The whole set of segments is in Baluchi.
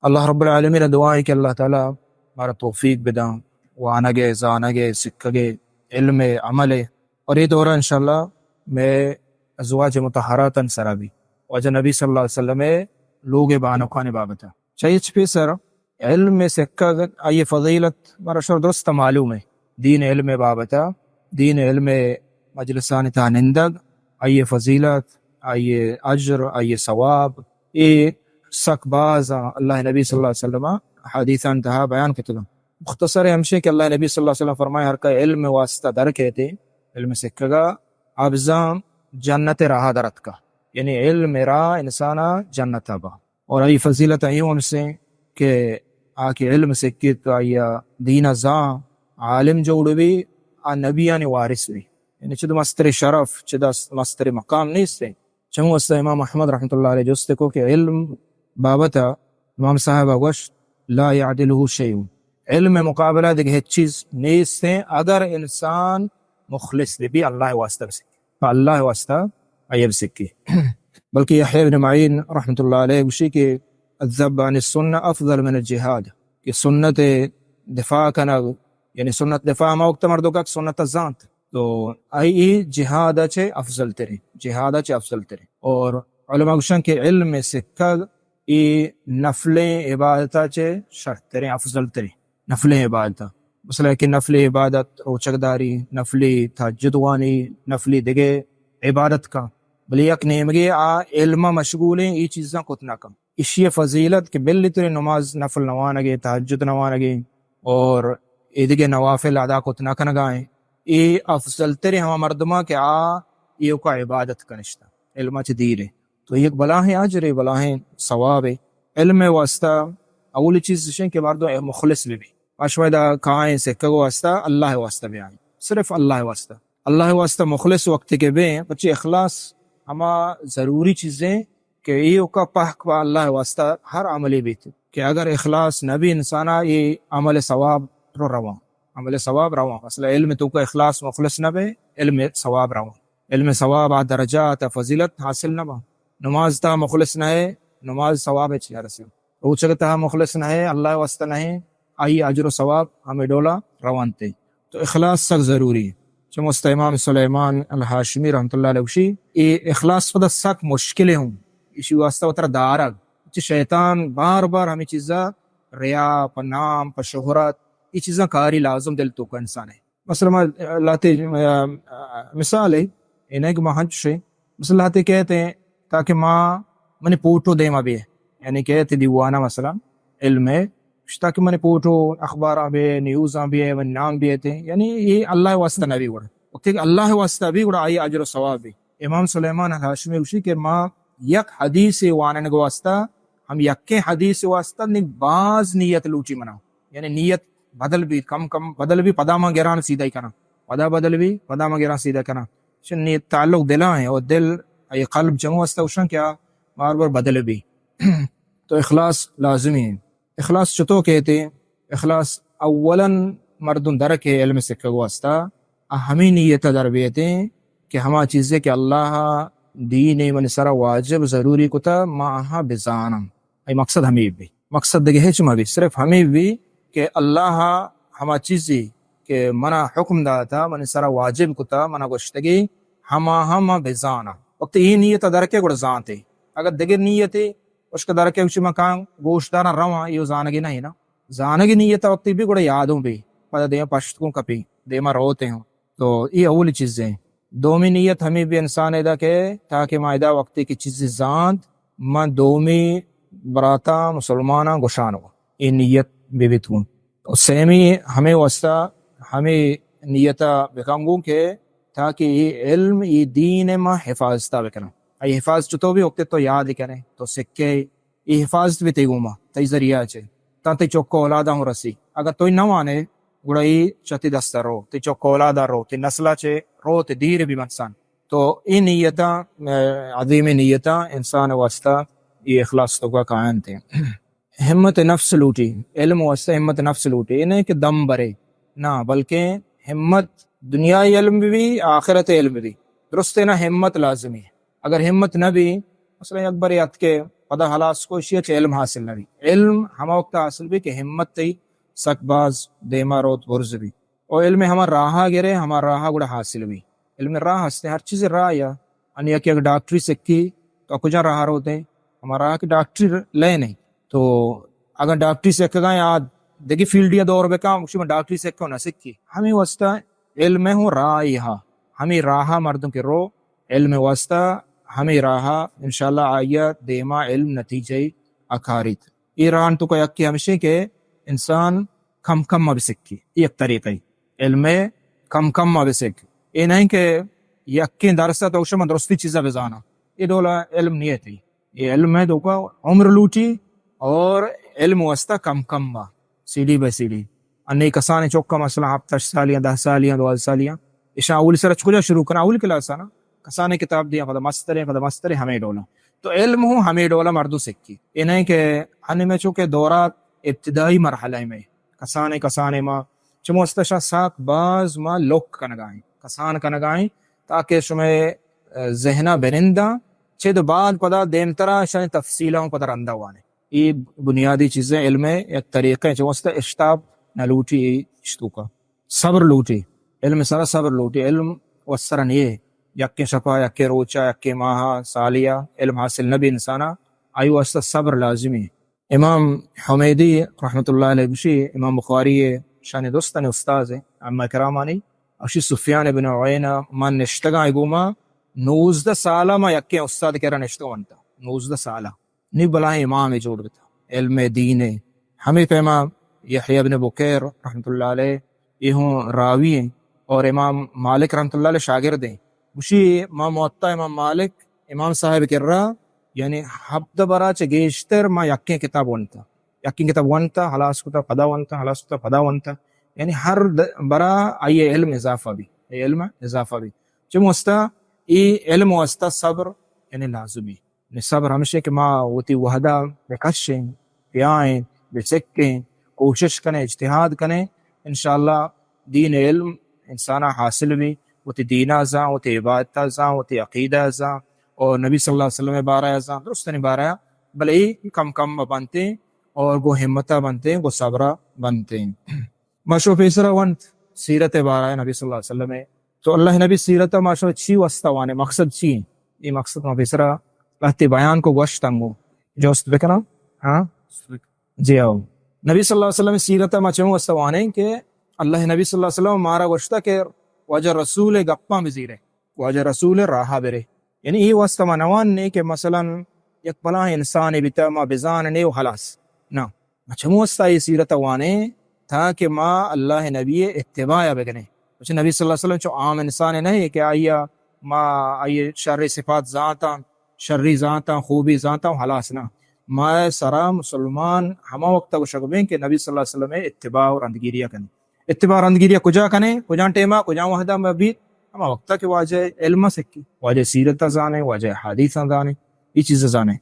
اللہ رب العالمین ءَ دعا ایں کہ اللہ تعالیٰ مارا توفیق بداں، وانگ ءِ، زانگ ءِ، سکگ ءِ، علم ءِ، عمل ءِ۔ اور اے دورہ انشاءاللہ مئے ازواج مطہراتانی سرا بی، واجہ نبی صلی اللہ علیہ وسلم ءِ لوگ ءِ بانکانی بابت ءَ۔ چہ ہچ پیسر علم ءِ سکگ، آئی ءِ فضیلت مارا شر درست معلوم ایں۔ دین ءِ علم ءِ بابت ءَ، دین ءِ علم ءِ مجلسانی تہا نندگ، آئی ءِ فضیلت، آئی ءِ اجر، آئی ءِ ثواب، اے سک باز اللہ ءِ نبی صلی اللہ علیہ وسلم ءَ حدیثانی تہا بیان کتگ۔ مختصر ہمشی کہ اللہ ءِ نبی صلی اللہ علیہ وسلم فرمائے، ہر کہ علم ءِ واسطہ در کئیت، علم ءِ سکگ ءَ، آ بزاں جنت ءِ راہ ءَ در اتکا۔ یعنی علم ءِ راہ انسان ءَ جنت ءَ با۔ اور آئی فضیلت ایوک ہمشی کہ آ کہ علم سکیت تو آئی ءَ دین ءَ زان، عالم جوڑ بی، آ نبیانی وارث بی۔ یعنی چد مستر شرف، چد مستر مقام نیست۔ چمو است امام احمد رحمت اللہ علیہ جست کو کہ علم بابت ءَ امام صاحب ءَ گوشت، لا يعدله شيء۔ علم ءِ مقابلہ دگہ ہچ چیز نیست ایں، اگر انسان مخلص بی، بی اللہ ءِ واسطہ بسکے، پہ اللہ ءِ واسطہ آئی ءَ بسکے۔ بلکہ یحییٰ ابن معین رحمت اللہ علیہ گوشی کہ الذب عن السنة افضل من الجهاد، کہ سنت ءِ دفاع کنگ، یعنی سنت دفاع ہما وقت مردو کہ سنت ءَ زانت، تو آئی اے جہاد ءَ چہ افضل تریں، جہاد ءَ چہ افضل تریں۔ اور علماء گوشن کہ علم ءِ سکگ اے نفلیں عبادت ءَ چہ شرتریں، افضل تریں نفلیں عبادت ءَ۔ مثلاً کہ نفلی عبادت، روچگ داری، نفلی تہجد وانی، نفلی دگہ عبادت کن، بلے یک نیمگے آ علم ءَ مشغول ایں، اے چیزاں کت نہ کن۔ ایشی ءِ فضیلت کہ بلی تریں نماز نفل نہ وانگے، تہجد نہ وانگے اور اے دگہ نوافل ادا کت نہ کنگا ایں، اے افضل تریں ہما مردماں کہ آ ایوکا عبادت کنشتہ، علم ءَ چہ دیر ایں۔ تو یک بلاہیں اجرے، بلاہیں ثوابے۔ علم ءِ واسطہ اولی چیز اش ایں کہ مردم مخلص بہ بی۔ ما شما ادا کائیں سکگ ءِ واسطہ، اللہ ءِ واسطہ بیائیں، صرف اللہ ءِ واسطہ۔ اللہ ءِ واسطہ مخلص وقتے کہ بیں، پرچہ اخلاص ہما ضروری چیزیں کہ ایوکا پہک با اللہ ءِ واسطہ ہر عملے بیت کہ اگر اخلاص نہ بی انسانا، اے عمل ثواب رو رواں، عمل ثواب رواں۔ مثلاً علم توکا اخلاص مخلص نہ بے، علم ثواب رواں۔ علم ثواب آ درجات آ فضیلت حاصل نہ باں۔ نماز تہا مخلص نہ ئے، نماز ثواب ءَ چہ نہ رسے۔ روچگ تہا مخلص نہ ئے، اللہ ءِ واسطہ نہ ئے، آئی اجر و ثواب ہمے ڈولا رونت۔ تو اخلاص سک ضروری۔ چہ مست امام سلیمان الہاشمی رحمت اللہ علیہ گوشی، اے اخلاص پدا سک مشکل ہوں، ایشی واسطہ وترا دارگ۔ چہ شیطان بار بار ہمے چیزا، ریا، پہ نام، پہ شہرت، اے چیزاں کاری لازم دل توکا انسان ءَ۔ مثلاً ما لہتے، آ، آ، مثال ہے، اے نہ کہ ما ہنچش ہے۔ مثلاً لہتے کہتے ہیں، تاکہ ما منی پوٹو دیما بی، یعنی کہتے دیوانا مثلاً علم ہے، تاکہ منی پوٹو اخباراں بی، نیوزاں بی، منی نام بی تے، یعنی اے اللہ واسطہ نہ بی گڑا۔ وقتی کہ اللہ واسطہ بی گڑا آئی اجر و ثواب بی۔ امام سلیمان الہاشمی گوشی کہ ما یک حدیث واننگ واسطہ، ہم یکیں حدیث واسطہ نی باز نیت لوٹی منا۔ یعنی نیت بدل بی، کم کم بدل بی، پدا ما گران سیدھا ہی کناں۔ پدا بدل بی، پدا ما گران سیدھا کناں۔ چہ نیت تعلق دلا ہیں، اور دل، اے قلب چمو واسطہ گوشاں کہ آ بار بار بدل بی۔ تو اخلاص لازمی ہے۔ اخلاص چطور کہتے؟ اخلاص اولاً مردم درک ہے علم سکگ واسطہ، آ ہمیں نیت در بیتے کہ ہما چیزے کہ اللہ دین من سرا واجب ضروری کتا، ما آہاں بزانم۔ اے مقصد ہمے بی۔ مقصد دگہ ہچ مہ بی، صرف ہمے بی کہ اللہ ہما چیزی کہ منا حکم داتا، من سرا واجب کتا، منا گوشتگی، ہما ہم بزانا۔ وقت اے نیت درکے گڑا زانتے۔ اگر دگہ نیتے، اشک درکے گوشی من کان گوش دارا رواں، ایو زانگی نہیں نا۔ زانگی نیت وقتی بی گڑا یادوں بی۔ پدا دیما پشت کوں کپی، دیما روتے ہوں۔ تو اے اولی چیز ہیں۔ دومی نیت ہمیں بی انسان ادا کہ تاکہ ما ادا وقتی کہ چیزی زانت، من دومی براتا مسلماناں گوشانو۔ اے نیت بی بیت گوں۔ اور سیمی ہمیں واسطہ، ہمیں نیتا بکن گوں کہ تاکہ اے علم، اے دین ما حفاظتا بکناں۔ اے حفاظت چطور بی؟ وقتی تو یاد کنے، تو سکے، اے حفاظت بی تئی گوما، تئی ذریعہ چے، تاں تئی چک اولاداں ہوں رسی۔ اگر تو نہ وانے، گڑا اے چہ تئی دستا رو، تئی چک اولادا رو، تئی نسلا چے رو، تئی دیر بی منسان۔ تو اے نیتاں، اے عظیم نیتاں انسان واسطہ اے اخلاص توکا کائنت۔ ہمت نفس لوٹی، علم واسطہ ہمت نفس لوٹی۔ اے نہیں کہ دم برے، نہ، بلکہ ہمت دنیای علم بی، آخرت علم بی۔ درست ہے نا، ہمت لازمی ہے۔ اگر ہمت نہ بی، مثلاً یک برے اتکے، پدا ہلاس کو، اشی ءَ چہ علم حاصل نہ بی۔ علم ہما وقت حاصل بی کہ ہمت تئی سک باز دیما روت، برز بی۔ او علم ہما راہا گرے، ہما راہا گڑا حاصل بی۔ علم راہ ہستے، ہر چیز راہ یا۔ انی یکی اگر ڈاکٹری سکی تو کجا راہ روتے؟ ہما راہ کہ ڈاکٹری لین ہے۔ تو اگر ڈاکٹری سکگا یا دگی فیلڈیا دور بکا، اسی میں ڈاکٹری سکو نہ سکی۔ ہمیں واسطہ علم ہوں راہ ہا، ہمیں راہ مردم کے رو، علم واسطہ ہمیں راہ، انشاءاللہ آیا دیما علم نتیجہ اکاریت۔ اے راہ تو کا یکی ہمشی کہ انسان کم کم ما بسکی، اے یک طریقہ ہے۔ علم کم کم ما بسک۔ اے نہیں کہ یکیں درس تو شما درستی چیزا بزانا۔ اے ڈولا علم نیتی۔ اے علم ہے دوکا عمر لوٹی اور علم واسطہ کم کم ما، سیڑھی بہ سیڑھی۔ انی کسانی چوکا مثلاً ہفت ہشت سالیاں، دہ سالیاں، دوازدہ سالیاں، اشاں اولی سر چہ کجا شروع کنا؟ اولی کلاس نا۔ کسانی کتاب دیاں، پدا مستریں، پدا مستریں، ہمیں ڈولا۔ تو علم ہوں ہمیں ڈولا مردو سکی۔ اے نہیں کہ ہنی میں چونکہ دورات ابتدائی مرحلہ میں کسانے کسانے ما چمو استشا ساک باز ما لوک کنگائیں، کسان کنگائیں، تاکہ شمے، اه، ذہنا بننداں، چد بعد پدا دیمترا شاید تفصیلاں پدا رندا وانے۔ اے بنیادی چیزیں علم ہے، یک طریقے چہ واسطہ اشتاب نہ لوٹی، اشتوکا صبر لوٹی، علم سرا صبر لوٹی، علم وسر نیے، یکے شپا، یکے روچا، یکے ماہا، سالیا علم حاصل نہ بی انسانا، آئی واسطہ صبر لازمی۔ امام حمیدی رحمت اللہ علیہ گوشی، امام بخاری شان دوستانی استاد ہے، ائمہ کرامانی، اشی سفیان بن عیینہ، من نشتگاں گوما، نوزدہ سالا ما یکے استاد کرا نشتگاں ونتا، نوزدہ سالا۔ نی بلاہیں امامے جوڑ بتا، علم دین ہے۔ ہمیں پیما یحییٰ ابن بکیر رحمت اللہ علیہ، یہ ہوں راوی ہیں اور امام مالک رحمت اللہ علیہ شاگرد ہیں۔ گوشی ما موطا امام مالک، امام صاحب کرا، یعنی ہبدہ برا چہ گیشتر ما یکیں کتاب ونتا۔ یکیں کتاب ونتا، ہلاس کتا، پدا ونتا، ہلاس کتا، پدا ونتا۔ یعنی ہر د-، برا آئی علم اضافہ بی، آئی علم اضافہ بی۔ چہ واسطہ، ای علم واسطہ صبر، یعنی لازمی۔ نی صبر ہمشی کہ ما وتی وہدا بکشیں، بیائیں، بچکیں، کوشش کنیں، اجتہاد کنیں، انشاءاللہ دین علم انسانا حاصل بی، وتی دینا زان، وتی عبادتا زان، وتی عقیدہ زان، اور نبی صلی اللہ علیہ وسلم بارہ زان، درستانی بارہ، بلے ای کم کم بنتیں اور گو ہمتا بنتیں، گو صبرا بنتیں۔ ما شو پیسرا ونت سیرت بارہ نبی صلی اللہ علیہ وسلم۔ تو اللہ نبی سیرت ما شو چی واسطہ وانے، مقصد چی ہیں؟ یہ مقصد ما پیسرا لہتے بیان کو گوشت انگو۔ جوست بکناں؟ ہاں؟ جی آؤ۔ نبی صلی اللہ علیہ وسلم سیرت ما چمو واسطہ وانے کہ اللہ نبی صلی اللہ علیہ وسلم مارا گوشتا کہ واجہ رسول گپاں بزیرے، واجہ رسول راہا برے۔ یعنی یہ واسطہ ما نوان نے کہ مثلاً یک بلاہیں انسانے بیتا ما بزان نے و خلاص۔ نہ۔ ما چمو واسطہ اے سیرت ء وانیں تاکہ ما اللہ نبی ء اتباع ء بکنیں۔ پرچہ نبی صلی اللہ علیہ وسلم چو عام انسانے نہ کہ آئی ء ما آئی شر صفات زانتاں، شری زانتاں، خوبی زانتاں و ہلاس نہ۔ ما سرا مسلمان ہما وقت ء گوشگ بیں کہ نبی صلی اللہ علیہ وسلم ء اتباع و رندگیری ء کنیں۔ اتباع رندگیری کجا کنیں، کجا ٹائما، کجا وہدا ما بیت؟ ہما وقتا کہ واجہ علم سکی، واجہ سیرت زانے، واجہ حدیث زانے، یہ چیز زانے۔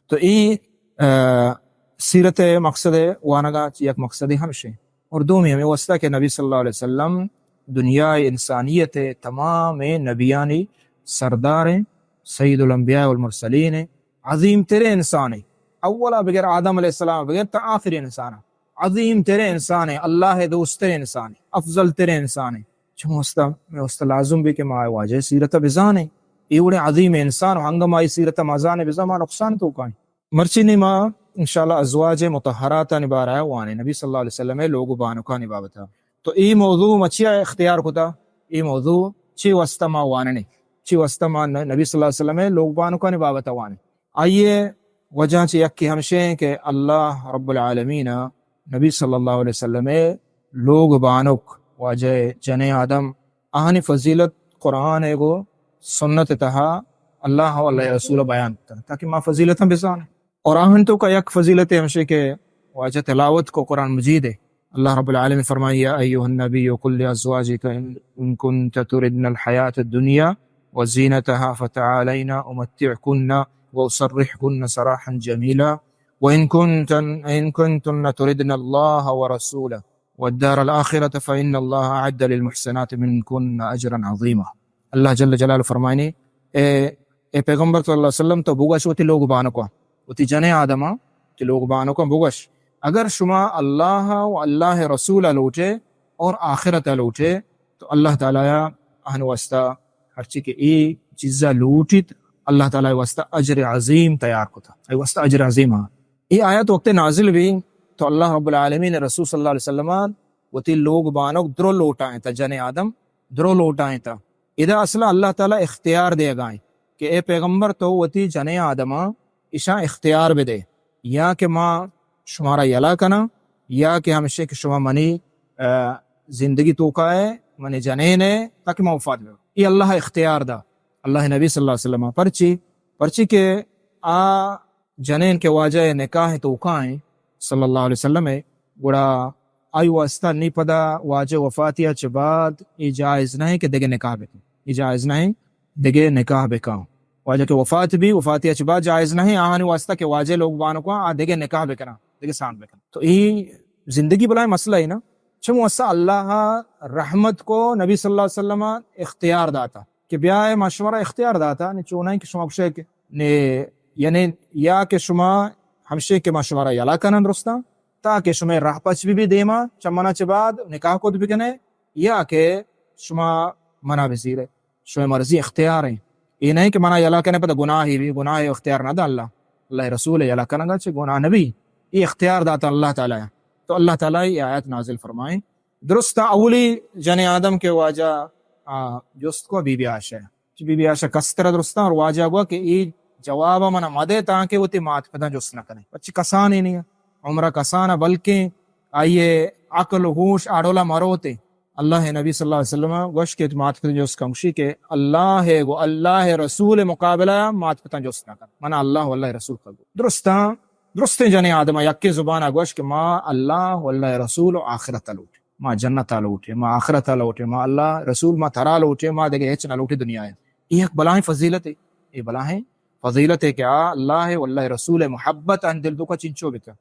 تو ای، اه، سیرت مقصد وانگا چی یک مقصد ہمشے۔ اور دومی ہمیں واسطہ کہ نبی صلی اللہ علیہ وسلم دنیا انسانیت تمام نبیانی سردار ہیں، سید الانبیاء والمرسلین ہیں، عظیم ترین انسان ہیں۔ اولا بغیر آدم علیہ السلام بغیر تا آخری انسان ہیں۔ عظیم ترین انسان ہے، اللہ دوست ترین انسان ہے، افضل ترین انسان ہے۔ چون واسطہ، میں واسطہ لازم بھی کہ ما واجہ سیرت بزانے۔ یہ وڑے عظیم انسان و ہنگم آئی سیرت ما زانے بزا ما نقصان تو کائیں۔ مرچی نی ما انشاءاللہ ازواج مطہراتانی بارہ ء وانیں، نبی صلی اللہ علیہ وسلم ء لوگ و بانکانی بابت ء۔ تو اے موضوع ما چیا اختیار کتا؟ اے موضوع چی واسطہ ما واننے؟ چی واسطہ ما ن-، نبی صلی اللہ علیہ وسلم ء لوگ بانکانی بابت ء وانیں؟ آئی ء وجہ چہ یکے ہمشے ہیں کہ اللہ رب العالمین ء نبی صلی اللہ علیہ وسلم ء لوگ بانک، واجہ جنیں آدم، آہانی فضیلت قرآن ء گو سنت ء تہا اللہ و اللہ ء رسول ء بیان کتا تاکہ ما فضیلتاں بزانیں۔ اور آہن تو کا یک فضیلت ہمشے کہ واجہ تلاوت کو قرآن مجید ہے۔ اللہ رب العالمین فرمائی، یا ایھا النبی قل لازواجک ان، ان کنت تردن الحیات الدنیا وزینتها فتعالین امتعکن واسرحکن سراحا جمیلا وان کنتن، ان کنتن تردن اللہ ورسولہ والدار الآخرة فإن الله أعد للمحسنات منكن أجرا عظيما۔ اللہ جل جلالہ فرمائنی، اے، اے پیغمبر صلی اللہ علیہ وسلم تو بگوش وتی لوگ بانکو، وتی جنیں آدماں، وتی لوگ بانکاں بگوش، اگر شما اللہ و اللہ رسول لوٹے اور آخرت لوٹے تو اللہ تعالی آہن واسطہ ہرچی کہ اے چیزا لوٹیت، اللہ تعالی واسطہ اجر عظیم تیار کتا، اے واسطہ اجر عظیم ہاں۔ اے آیت وقت نازل بھی تو اللہ رب العالمین رسول صلی اللہ علیہ وسلم وتی لوگ بانک درو لوٹائیں تا، جنیں آدم درو لوٹائیں تا۔ ادا اصلا اللہ تعالی اختیار دے گائیں کہ اے پیغمبر تو وتی جنیں آدماں اشاں اختیار بدے، یا کہ ما شمارا یلا کناں، یا کہ ہمشے کہ شما منی، آ، زندگی توکا ہے، منی جنین ہے، تاکہ ما وفات بہ۔ اے اللہ اختیار دا اللہ نبی صلی اللہ علیہ وسلم۔ پرچی؟ پرچی کہ آ جنین کہ واجہ نکاح توکا ہیں صلی اللہ علیہ وسلم ہے، گڑا آئی واسطہ نی پدا واجہ وفاتیا چہ بعد اے جائز نہیں کہ دگہ نکاح بکن، اے جائز نہیں دگہ نکاح بکن۔ واجہ کہ وفات بھی، وفاتیا چہ بعد جائز نہیں آہانی واسطہ کہ واجہ لوگ بانکاں آ دگہ نکاح بکناں، دگہ سان بکن۔ تو اے زندگی بلائیں مسئلہ ہے نا۔ چمو اسا اللہ رحمت کو نبی صلی اللہ علیہ وسلم اختیار داتا کہ بیا اے ما شمارا اختیار داتا، نی چونائیں کہ شما گوشے کہ نے، یعنی یا کہ شما ہمشے کہ ما شمارا یلا کنن درستاں، تاکہ شما راہ پچ بھی بھی دیما چمنا چہ بعد نکاح کت بکنے، یا کہ شما منا بزیرے، شما مرضی اختیار ہیں۔ اے نہیں کہ منا یلا کنے پتہ گناہی بھی، گناہ اختیار نہ دا اللہ، اللہ رسول یلا کنگا چہ گناہ نبی، اے اختیار داتا اللہ تعالی۔ تو اللہ تعالی اے آیت نازل فرمائیں۔ درست اولی جن آدم کہ واجہ، آ، جست کو بی بی عائشہ۔ چہ بی بی عائشہ کستر درستاں اور واجہ گوا کہ اے جواب من مدے تاکہ وتی مات پتاں جست نہ کنے۔ پچ کسانے نہیں، عمرہ کسانہ بلکیں آئیے عقل و ہوش آڈولا مروتے۔ اللہ نبی صلی اللہ علیہ وسلم گوش کہ مات پتاں جست کنگشی کہ اللہ گو اللہ رسول مقابلہ مات پتاں جست نہ کن۔ من اللہ واللہ رسول کا گو۔ درستاں، درستیں جن آدم یکے زبان گوش کہ ما اللہ واللہ رسول و آخرت لوٹ۔ ما جنت ء لوٹیں، ما آخرت ء لوٹیں، ما اللہ رسول، ما ترا لوٹیں، ما دگہ ہچ نہ لوٹیں دنیا ء۔ اے یک بلاہیں فضیلتے، اے بلاہیں فضیلتے کہ آ اللہ ء و اللہ ء رسول ء محبت آہانی دل توکا چنچو بکن۔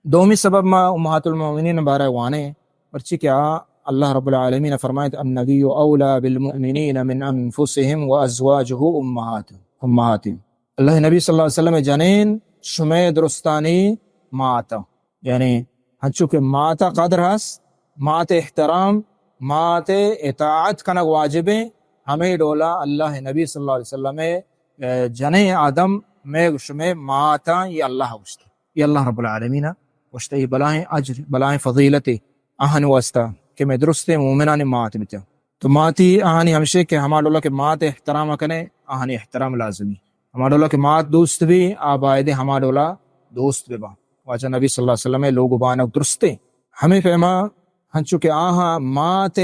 دومی سبب ما امہات المؤمنین بارہ وانیں، پرچی کہ آ اللہ رب العالمین فرمائیت، النبی اولی بالمؤمنین من انفسهم و ازواجه امہات، امہاتهم۔ اللہ نبی صلی اللہ علیہ وسلم جنین شمے درستانی مات، یعنی ہنچو کہ مات ء قدر ہست، مات ء احترام، مات ء اطاعت کنگ واجب ہیں، ہمے ڈولا اللہ نبی صلی اللہ علیہ وسلم ء، اے، جنیں آدم مئے شمے ماتاں یہ اللہ گوشت، یہ اللہ رب العالمین گوشت، یہ بلاہیں اجر، بلاہیں فضیلت آہانی واسطہ کہ مئے درستیں مومنانی مات بیتاں۔ تو ماتی آہانی ہمشے کہ ہما ڈولا کہ مات احترام کنے، آہانی احترام لازمی۔ ہما ڈولا کہ مات دوست بی، آ بایدے ہما ڈولا دوست ببا۔ واجہ نبی صلی اللہ علیہ وسلم لوگ و بانک درستے۔ ہمے پیما ہنچو کہ آہاں مات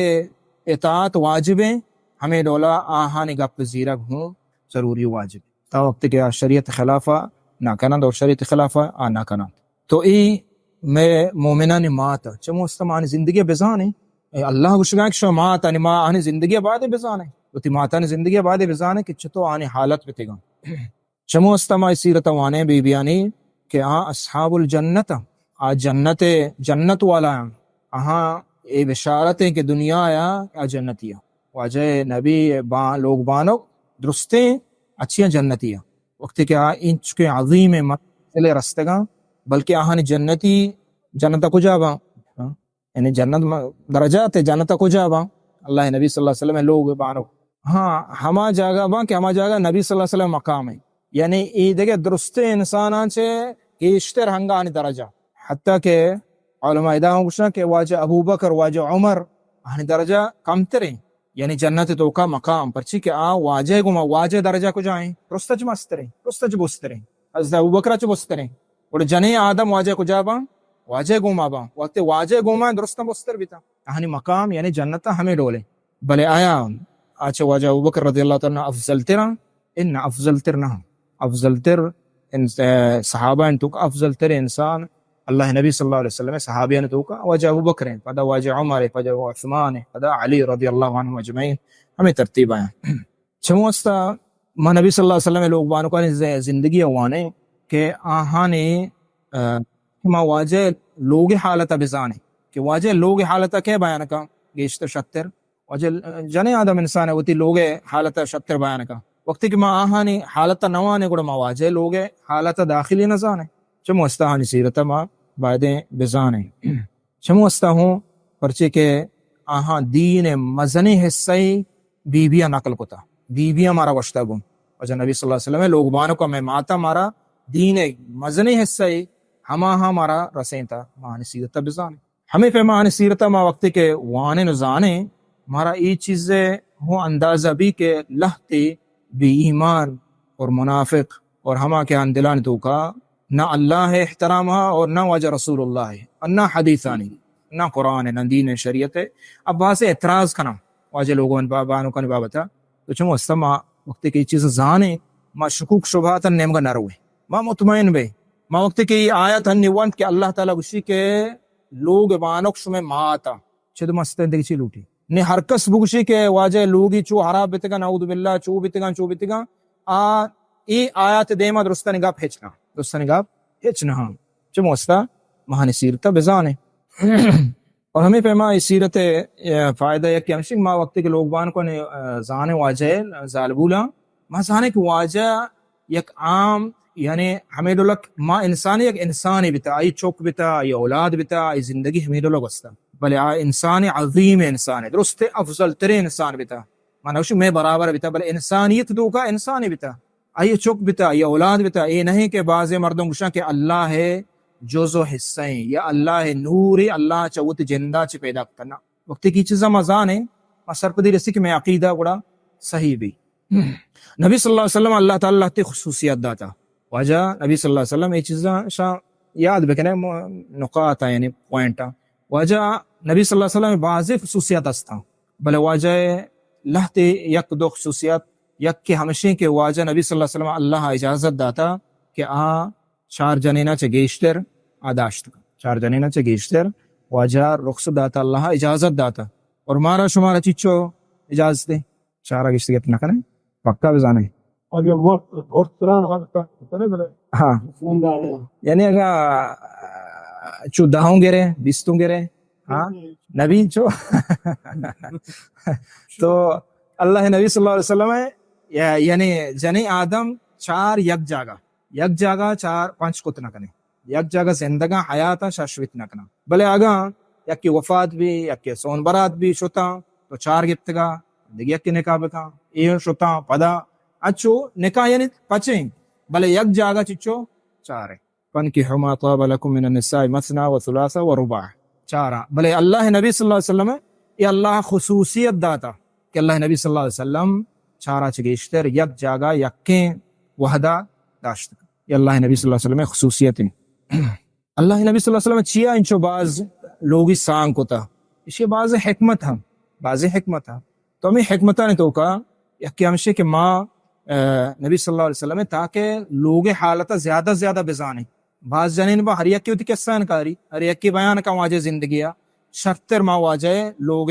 اطاعت واجب ہیں، ہمے ڈولا آہانی گپ زیرگ ہوں ضروری واجب۔ تا وقت کہ آ شریعت خلافا نہ کنند اور شریعت خلافا آ نہ کنند۔ تو اے مئے مومنانی مات ء۔ چمو است ما آنی زندگی ء بزانیں۔ اے اللہ گوشگا کہ شما مات آنی، ما آنی زندگی ء بعد بزانیں۔ وتی ماتانی زندگی ء بعد بزانیں کہ چتو آنی حالت بتگاں۔ چمو است ما سیرت ء وانیں بی بیانی کہ آ اصحاب الجنت ء، آ جنت، جنت والا ہیں۔ آہاں اے بشارت ہیں کہ دنیا یا، یا جنتی ہیں۔ واجہ نبی با لوگ بانک درستیں اچھیاں جنتی ہیں۔ وقتی کہ آ انچکیں عظیم منزل رستگاں، بلکہ آہانی جنتی، جنت کجا باں؟ ہاں؟ یعنی جنت م-، درجات ہے، جنت کجا باں؟ اللہ نبی صلی اللہ علیہ وسلم لوگ بانک۔ ہاں، ہما جاگہ باں کہ ہما جاگہ نبی صلی اللہ علیہ وسلم مقام ہے۔ یعنی اے دگہ درستیں انساناں چہ گیشتر ہنگا آنی درجہ۔ حتیٰ کہ علماء ادا ہم گوشاں کہ واجہ ابوبکر، واجہ عمر، آنی درجہ کمتریں۔ یعنی جنت توکا مقام، پرچی کہ آ واجہ گوما، واجہ درجہ کجا ہیں؟ درستہ چہ مستریں، درستہ چہ بستریں۔ حضرت ابوبکر چہ بستریں۔ اور جنیں آدم واجہ کجا باں؟ واجہ گوما باں۔ وقت واجہ گوما درستہ بستر بیتا۔ آہانی مقام یعنی جنت ہمے ڈولیں۔ بلے آیا آ چہ واجہ ابوبکر رضی اللہ تعالی عنہ افضل تراں؟ ان افضل تر نہ۔ افضل تر ان-، اے، صحابہ ان توکا افضل تر انسان اللہ نبی صلی اللہ علیہ وسلم صحابیان توکا واجہ ابوبکر ہیں، پدا واجہ عمر ہیں، پدا عثمان ہیں، پدا علی رضی اللہ عنہ اجمعین، ہمیں ترتیب آیا۔ چمو استا ما نبی صلی اللہ علیہ وسلم لوگ بانکانی ز-، زندگی وانیں کہ آہانی، اے، ما واجہ لوگ حالت بزانیں کہ واجہ لوگ حالت کے بیان کا گیشتر شتر۔ واجہ جنیں آدم انسان ہے، وتی لوگ حالت شتر بیان کا۔ وقتی کہ ما آہانی حالت ءَ نہ وانیں، گڑا ما واجہ ءِ لوگ ءِ حالت ءَ داخلی نہ زانیں۔ چمے واسطہ آہانی سیرت ءَ ما بایدیں بزانیں۔ چمے واسطہ ہوں، پرچے کہ آہاں دین ءِ مزنیں حصہ ءَ بی بیاں نقل کتا۔ بی بیاں مارا گوشتا گوں۔ واجہ نبی صلی اللہ علیہ وسلم ءِ لوگ بانک ءَ مئے ماتاں مارا دین ءِ مزنیں حصہ ءَ ہماہاں مارا رسینتا۔ ما آہانی سیرت ءَ بزانیں۔ ہمے پیما آہانی سیرت ءَ ما وقتی کہ وانیں و زانیں، مارا اے چیز ءِ ہوں اندازہ بی کہ لہتے بے ایمان اور منافق اور ہما کہ آہانی دلانی توکا نہ اللہ ءِ احترام ہا اور نہ واجہ رسول اللہ ءِ، نہ حدیثانی، نہ قرآن ءِ، نہ دین ءِ، شریعت ءِ، اب بازے اعتراض کناں واجہ لوگوں با-، بانکانی بابت ءَ۔ تو چمے واسطہ ما وقتی کہ اے چیز زانیں، ما شکوک شبہات ءِ نیمگا نہ رویں۔ ما مطمئن بیں۔ ما وقتی کہ اے آیت ہنی ونت کہ اللہ تعالیٰ گوشی کہ لوگ بانک شمئے مات ءَ، چد مستیں دگہ چی لوٹی؟ نی ہر کس بگوشی کہ واجہ لوگی چو ہراب بیتگاں، نعوذ باللہ، چو بیتگاں، چو بیتگاں۔ آ، اے آیات دیما درستانی گپ ہچ نہ۔ درستانی گپ ہچ نہ۔ چمے واسطہ ما آہانی سیرت ءَ بزانیں۔ اور ہمے پیما اے سیرت ءِ، اے، فائدہ یکے ہمشی کہ ما وقتی کہ لوگ بانکانی، اے، زانیں واجہ ءِ زالبولاں، ما زانیں کہ واجہ یک عام، یعنی ہمے ڈولک ما انسانی یک انسانے بیتا، آئی چک بیتا، آئی اولاد بیتا، آئی زندگی ہمے ڈولک گوستا۔ بلے آ انسان عظیم انسانے، درست افضل ترین انسان بیتا۔ ما نہ گوشیں مئے برابر بیتا، بلے انسانیت توکا انسانے بیتا۔ آئی چک بیتا، آئی اولاد بیتا۔ اے نہیں کہ بعضے مردم گوشاں کہ اللہ ءِ جز و حصہ ایں یا اللہ ءِ نور ایں، اللہ چہ وتی جندا چہ پیدا کتا۔ نہ۔ وقتی کہ اے چیزاں ما زانیں، ما سرپدی رسی کہ مئے عقیدہ گڑا صحیح بی۔ نبی صلی اللہ علیہ وسلم اللہ تعالیٰ لہتے خصوصیات داتا۔ واجہ نبی صلی اللہ علیہ وسلم اے چیزاں شاں یاد بکنے، م-، نقاط آں، یعنی پوائنٹ آں۔ واجہ نبی صلی اللہ علیہ وسلم بازیں خصوصیات ہستاں، بلے واجہ لہتے یک دو خصوصیات، یک کہ ہمشیں کہ واجہ نبی صلی اللہ علیہ وسلم اللہ اجازت داتا کہ آ چار جنینا چہ گیشتر آ داشت کن۔ چار جنینا چہ گیشتر واجہ رخصت داتا، اللہ اجازت داتا۔ اور مارا شمارا چیچو اجازت دے؟ چارا گیشتر گپ نہ کنے، پکا بزانے۔ اگہ وقت، وقت تران حال کا کنے بلے۔ ہاں۔ یعنی اگا چو دہوں گرے، بیستوں گرے، ہاں؟ نبی چو۔ تو اللہ نبی صلی اللہ علیہ وسلم ہے، یا-، یعنی جنی آدم چار یک جاگہ، یک جاگہ چار پنچ کت نہ کنے۔ یک جاگہ زندگاں حیاتاں شش وت نہ کناں۔ بلے اگاں یکے وفات بی، یکے سون برات بی، شتاں تو چار گپتگا، دگہ یکے نکاح بکاں، اے شتاں پدا انچو نکاح یعنی پچیں، بلے یک جاگہ چچو چاریں۔ فانکحوا ما طاب لکم من النساء مثنی و ثلاث و رباع۔ چاراں۔ بلے اللہ نبی صلی اللہ علیہ وسلم اے اللہ خصوصیت داتا کہ اللہ نبی صلی اللہ علیہ وسلم چارا چہ گیشتر یک جاگہ یکیں وہدا داشت۔ اے اللہ نبی صلی اللہ علیہ وسلم خصوصیت ہیں۔ اللہ نبی صلی اللہ علیہ وسلم چیا انچو باز لوگی سانگ کتا؟ اشی باز حکمت ہم، باز حکمت ہم۔ تو ہمیں حکمتانی توکا یکی ہمشی کہ ما، اے، نبی صلی اللہ علیہ وسلم تاکہ لوگ حالت زیادہ زیادہ بزانیں۔ باز جنین با ہر یکی وتی قصہ انکاری، ہر یکی بیان کا واجہ زندگی آ، شرتر ما واجہ لوگ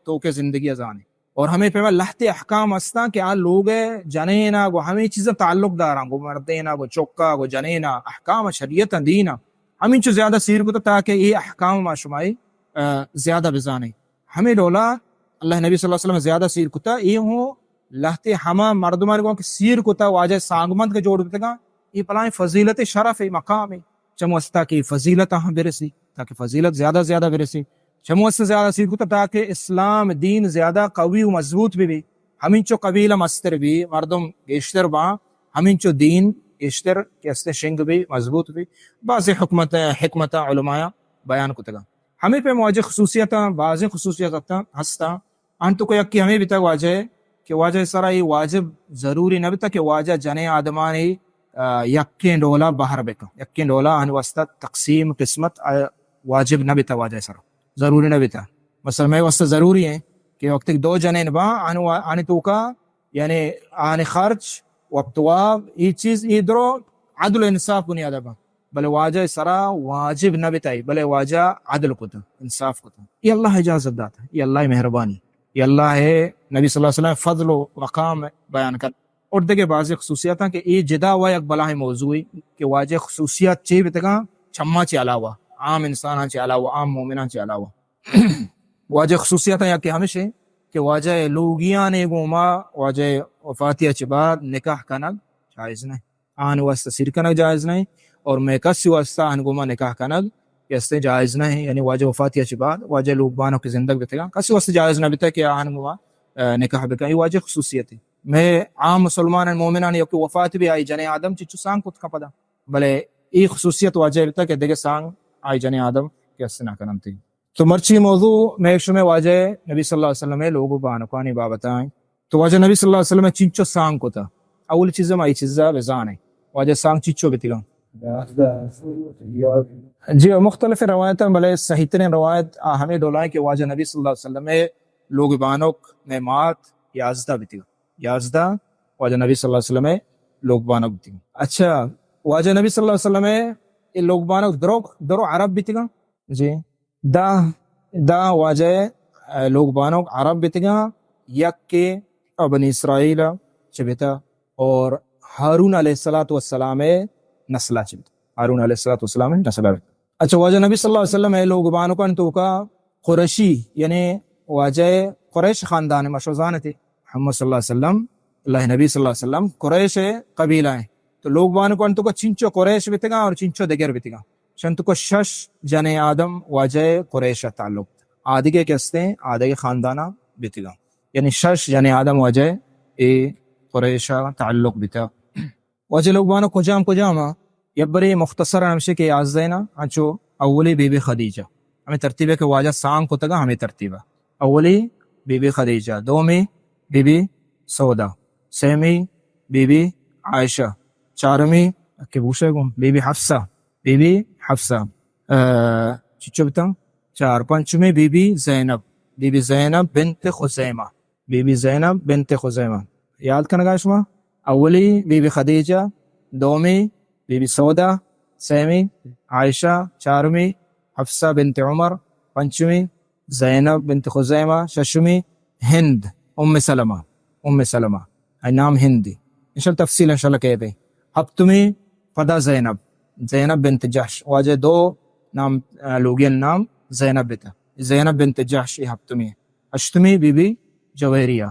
توکے زندگی زانیں۔ اور ہمیں پیما لہتے احکام ہستاں کہ آ لوگ جنینا گو ہمیں چیزاں تعلق داراں، گو مردینا، گو چکا، گو جنینا، احکام شریعت دینا۔ ہمیں چو زیادہ سیر کتا تاکہ اے احکام ما شمائی، اے، زیادہ بزانیں۔ ہمے ڈولا اللہ نبی صلی اللہ علیہ وسلم زیادہ سیر کتا، اے ہوں لہتے ہما مردمان گوں کہ سیر کتا واجہ سانگمند کے جوڑ بتگاں، اے پلائیں فضیلت شرف اے مقام اے۔ چمو استا کہ فضیلت ہم برسی، تاکہ فضیلت زیادہ زیادہ برسی۔ چمو استا زیادہ سیر کتا تاکہ اسلام دین زیادہ قوی و مضبوط بی بی۔ ہمینچو قبیلہ مستر بی، مردم گیشتر با، ہمینچو دین گیشتر کہ استے شنگ بی، مضبوط بی۔ بعض حکمت، حکمت علماء بیان کتگا۔ ہمے پیم واجہ خصوصیتاں، بازیں خصوصیت ہستاں، ہستاں۔ آنتو کو یکی ہمے بیتگ واجہ کہ واجہ سرا اے واجب ضروری نہ بیتگ کہ واجہ جنیں آدمانی، آ، یکیں ڈولا بہر بکن، یکیں ڈولا آنی واسطہ تقسیم قسمت، آ، واجب نہ بیتگ واجہ سرا، ضروری نہ بیتگ۔ مثلاً مئے واسطہ ضروری ہیں کہ وقتی دو جنین با، آنی وا-، آنی توکا یعنی آنی خرچ، وقت واب، اے چیز، اے درو عدل و انصاف بنیاد با۔ بلے واجہ سرا واجب نہ بیتائی، بلے واجہ عدل کتا، انصاف کتا۔ اے اللہ اجازت داتا، اے اللہ مہربانی، اے اللہ نبی صلی اللہ علیہ وسلم فضل و مقام بیان کن۔ اور دگہ بعضی خصوصیاتاں کہ اے جدا و یک بلاہیں موضوعی کہ واجہ خصوصیات چے بیتگاں چما چے علاوہ، عام انساناں چے علاوہ، عام مومناں چے علاوہ۔ واجہ خصوصیاتاں یکے ہمشے کہ واجہ لوگیانے گوما واجہ وفاتی چہ بعد نکاح کنگ جائز نہ، آن واسطہ سیر کنگ جائز نہ، اور میں کسی واسطہ آن گوما نکاح کنگ کہ استے جائز نہ، یعنی واجہ وفاتی چہ بعد واجہ لوگ بانک زندگ بتگا، کسی واسطہ جائز نہ بتا کہ آن گوما، آ، نکاح بکا۔ یہ واجہ خصوصیت ہے۔ میں عام مسلمان مومنان یک وفات بھی آئی جنے آدم چچو سانگ کت کپدا، بلے ای خصوصیت واجہ بتا کہ دگہ سانگ آئی جنے آدم کہ استے نہ کننتی۔ تو مرچی موضوع میں شمے واجہ نبی صلی اللہ علیہ وسلم لوگ و بانکانی بابت آئیں۔ تو واجہ نبی صلی اللہ علیہ وسلم چنچو سانگ کتا؟ اول چیز ما ای چیزا بزانے۔ واجہ سانگ چنچو بتگا؟ جی، مختلف روایت ہیں، بلے صحیح ترین روایت آ ہمیں ڈولائیں کہ واجہ نبی صلی اللہ علیہ وسلم لوگ بانک میں مات یازدہ بتگا۔ یازدہ واجہ نبی صلی اللہ علیہ وسلم لوگ بانک بتگا۔ اچھا، واجہ نبی صلی اللہ علیہ وسلم یہ لوگ بانک درو، درو عرب بتگا؟ جی۔ دہ، دہ واجہ، اے، لوگ بانک عرب بتگا، یک کہ بنی اسرائیل چہ بتا اور ہارون علیہ الصلوۃ والسلام نسلا چہ بتا۔ ہارون علیہ الصلوۃ والسلام نسلا بتا۔ اچھا، واجہ نبی صلی اللہ علیہ وسلم اے لوگ بانکان توکا قریشی، یعنی واجہ قریش خاندان مشوزان تھے۔ محمد صلی اللہ علیہ وسلم، اللہ نبی صلی اللہ علیہ وسلم قریش قبیلہ ہیں۔ تو لوگ بانکان توکا چنچو قریش بتگا اور چنچو دگر بتگا۔ چنت کو شش جنے آدم واجہ قریش تعلق۔ آدگہ کہ استیں، آدگہ خاندانا بتگا۔ یعنی شش جنے آدم واجہ اے قریش تعلق بتا۔ واجہ لوگ بانک کجام کجام آ؟ یک برے مختصر ہمشے کہ یازدہ نا، انچو اولی بی بی خدیجہ۔ ہمیں ترتیب ہے کہ واجہ سانگ کتگا ہمیں ترتیب ہے۔ اولی بی بی خدیجہ، دومی بی بی سودا، سیمی بی بی عائشہ، چارمی کہ بوشے گوں بی بی حفصہ، بی بی حفصہ، آ، چچو بتا؟ چار، پنچمی Bibi Zainab, Bibi Zainab bint Khuzaima, be be Zainab bint خزیمہ۔ یاد کنگا شما؟ اولی بی بی خدیجہ، دومی بی بی سودا، سیمی عائشہ، چارمی حفصہ بنت عمر، پنچمی زینب بنت خزیمہ، ششمی ہند، ام سلمہ، ام سلمہ، اے نام ہندی۔ انشاءاللہ تفصیل انشاءاللہ کہتے۔ ہپتمی پدا زینب، زینب بنت جحش، واجہ دو نام، آ، لوگین نام زینب بتا۔ زینب بنت جحش یہ ہپتمی۔ ہشتمی بی بی جویریہ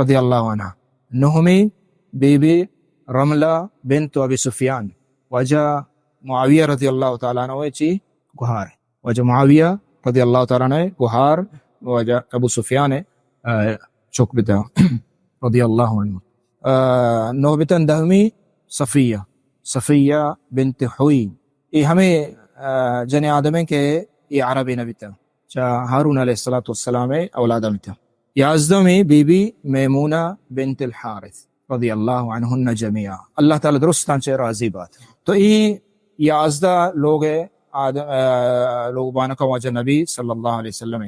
رضی اللہ عنہا۔ نہمی بی بی رملہ بنت ابی سفیان، واجہ معاویہ رضی اللہ تعالیٰ عنہ چی گہار۔ واجہ معاویہ رضی اللہ تعالیٰ عنہ گہار واجہ ابو سفیان، آ، چک بتا رضی اللہ عنہ۔ آ، نو بتن دہمی صفیہ، صفیہ بنت حوی۔ یہ ہمیں، آ، جن آدم ہیں کہ یہ عربی نبی تا۔ چا ہارون علیہ الصلوۃ والسلام اولاد بتا۔ یازدہمی بی بی میمونہ بنت الحارث رضی اللہ عنہن جمیعا۔ اللہ تعالیٰ درستان چہ راضی بات۔ تو ای یازدہ لوگ آدم، آ، لوگ بانکا واجہ نبی صلی اللہ علیہ وسلم